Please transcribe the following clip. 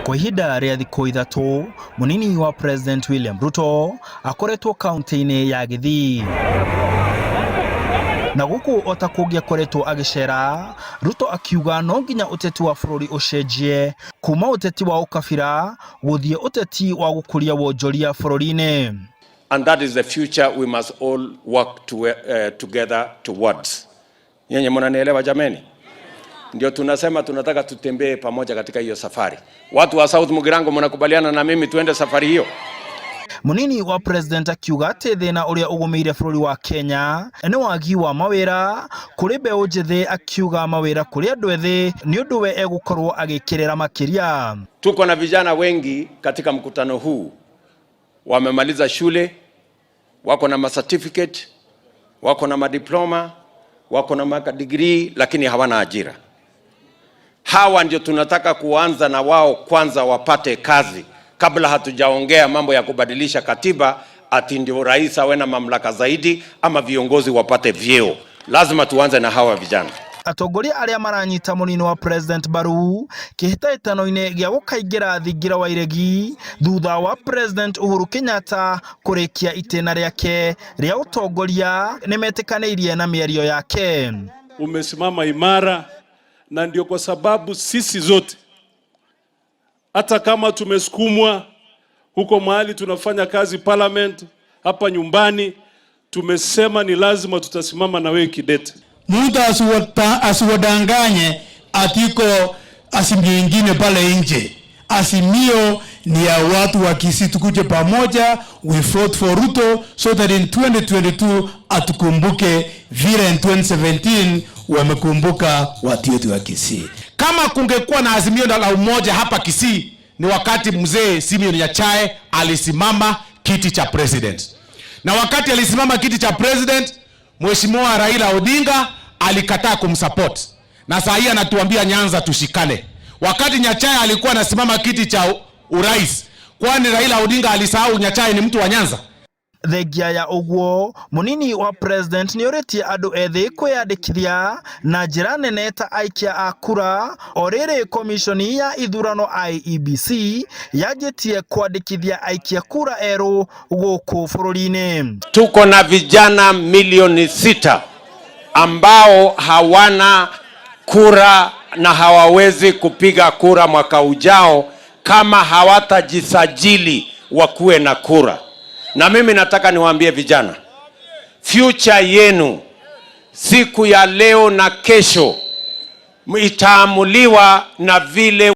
Kwa ihinda rĩa thikũ 3, mũnini wa President William Ruto akoretwo kaunti-inĩ ya Gĩthii na gũkũ ota kũngĩ akoretwo agĩcera. Ruto akiuga no nginya ũteti wa bũrũri ũcenjie kuma ũteti wa ũkabira gũthiĩ ũteti wa gũkũria wonjoria bũrũri-inĩ. And that is the future we must all work together towards. Nyenye mnanielewa, jameni? Ndio tunasema tunataka tutembee pamoja katika hiyo safari. Watu wa South Mugirango, mnakubaliana na mimi tuende safari hiyo? Munini wa President akiuga atĩ thĩna ũrĩa ũgũmĩire bũrũri wa Kenya nĩ wagi wa mawĩra kũrĩ mbeũ njĩthĩ. Akiuga mawĩra kũrĩ andũ ethĩ nĩ ũndũ we egũkorwo agĩkĩrĩra makĩria. Tuko na vijana wengi katika mkutano huu wamemaliza shule, wako na macertificate, wako na madiploma, wako na madegree, lakini hawana ajira. Hawa ndio tunataka kuanza na wao kwanza wapate kazi kabla hatujaongea mambo ya kubadilisha katiba ati ndio rais awe na mamlaka zaidi ama viongozi wapate vyeo. Lazima tuanze na hawa vijana. Atongoria arĩa maranyita mũnini wa President mbaru kĩhĩtahĩtano-inĩ gĩa gũkaingĩra thingira wa iregi thutha wa President Uhuru Kenyatta kũrĩkia itĩna rĩake rĩa ũtongoria nĩmetĩkanĩirie na mĩario yake. Umesimama imara, na ndio kwa sababu sisi zote, hata kama tumesukumwa huko mahali tunafanya kazi parliament, hapa nyumbani, tumesema ni lazima tutasimama na wewe kidete. Mtu asiwadanganye ati iko Azimio ingine pale nje. Azimio ni ya watu wa Kisii, tukuje pamoja, we fought for Ruto so that in 2022 atukumbuke vile in 2017 wamekumbuka watu wetu wa Kisii. Kama kungekuwa na azimio la umoja hapa Kisii, ni wakati mzee Simeon Nyachae alisimama kiti cha president, na wakati alisimama kiti cha president, Mheshimiwa Raila Odinga alikataa kumsupport, na saa hii anatuambia Nyanza tushikane. Wakati Nyachae alikuwa anasimama kiti cha urais, kwani Raila Odinga alisahau Nyachae ni mtu wa Nyanza? Thengia ya ũguo, mũnini wa President nĩorĩtie andũ ethĩ kwĩyandĩkithia na njĩra nene ta aikia a kura o rĩrĩ komishoni ya ithurano IEBC yanjĩtie kwandĩkithia aikia kura erũ gũkũ bũrũri-inĩ. Tuko na vijana milioni 6 ambao hawana kura na hawawezi kupiga kura mwaka ujao kama hawatajisajili wakuwe na kura. Na mimi nataka niwaambie vijana, future yenu siku ya leo na kesho itaamuliwa na vile